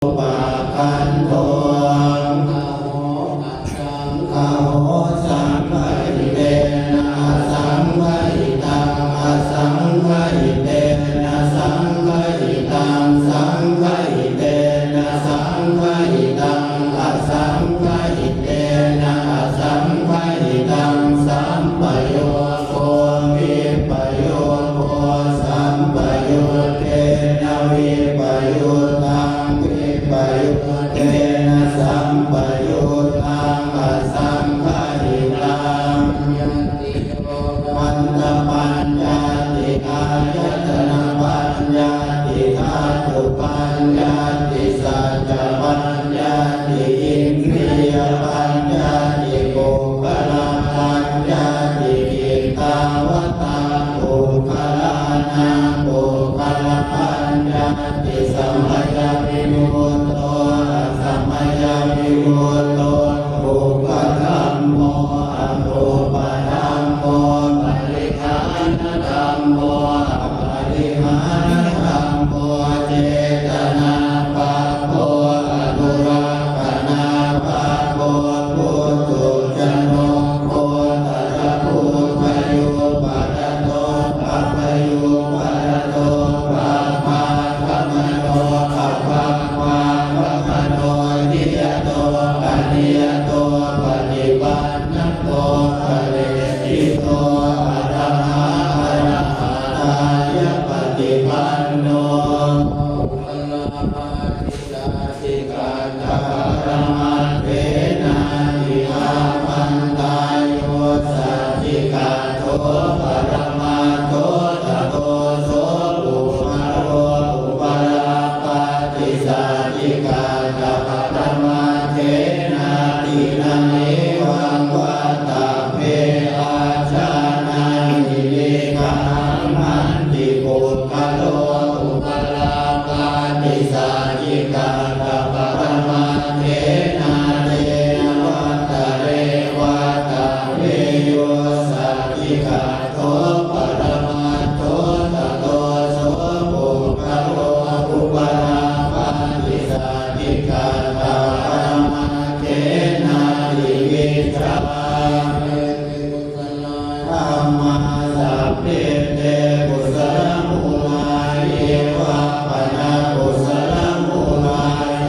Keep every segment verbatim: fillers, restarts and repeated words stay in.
pakkhandho. Aho saṅgaho saṅgahitena asaṅgahitaṃ, asaṅgahitena saṅgahitaṃ, saṅgahitena saṅgahitaṃ, asaṅgahitena asaṅgahitaṃ, sampayogo vippayogo, sampayuttena vippayuttaṃ, vippayuttena sampayuttaṃ, asaṅgahitaṃ. Khandhapaññatti āyatanapaññatti dhātupaññatti saccapaññatti indriyapaññatti puggalapaññatti. Kittāvatā puggalānaṃ puggalapaññatti? Samayavimutto asamayavimutto, rūpadhammo arūpadhammo, parihānadhammo aparihānadhammo, cetanābhabbo anurakkhanābhabbo, puthujjano gotrabhū bhayūparato abhayūparato, bhabbāgamano abhabbāgamano, niyato aniyato paṭipannako phaleṭṭhito, arahā arahattāya paṭipanno. Sacchikaṭṭhaparamaṭṭhenāti āmantā. Yo saccikaṭṭho paramaṭṭho, tato so puggalo upalabbhati saccikaṭṭhaparamaṭṭhenāti. Na hevaṃ vattabbe. Ājānāhi niggahaṃ. Hañci puggalo upalabbhati saccikaṭṭhaparamaṭṭhenā, tena vattare vattabbe. Yo saccikaṭṭho paramaṭṭho, tato so puggalo upalabbhati saccikaṭṭhaparamaṭṭhenāti. Vijjā dhammā sabbe te kusalamūlā, ye vā pana kusalamūlā.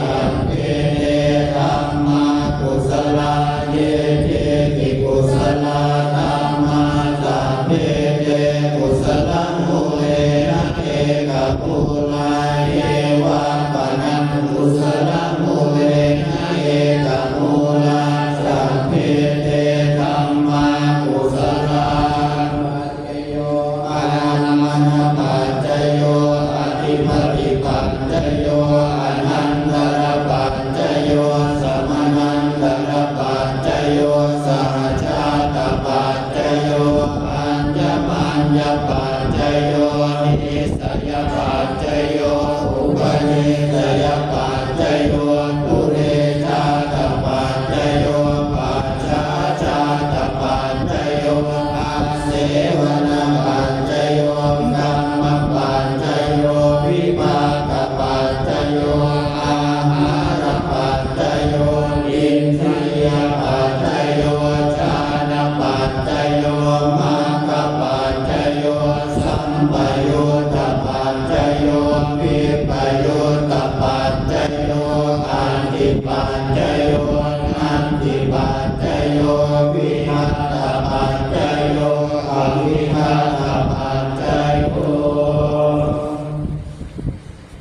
Sabbe te dhammā kusalā, ye keci kusalā dhammā. Sabbe te kusalamūlena ekamūlā, ye vā pana kusalamūlena ekamūlā. Sabbe te dhammā kusalā. Ārammaṇapaccayo, adhipatipaccayo, anantarapaccayo, samanantarapaccayo, sahajātapaccayo, aññamaññapaccayo, nissayapaccayo, upanissayapaccayo, purejātapaccayo, pacchājātapaccayo, āsevanapaccayo, kammapaccayo, vipākapaccayo, āhārapaccayo, indriyapaccayo, jhānapaccayo, maggapaccayo, sampayuttapaccayo, vippayuttapaccayo, atthi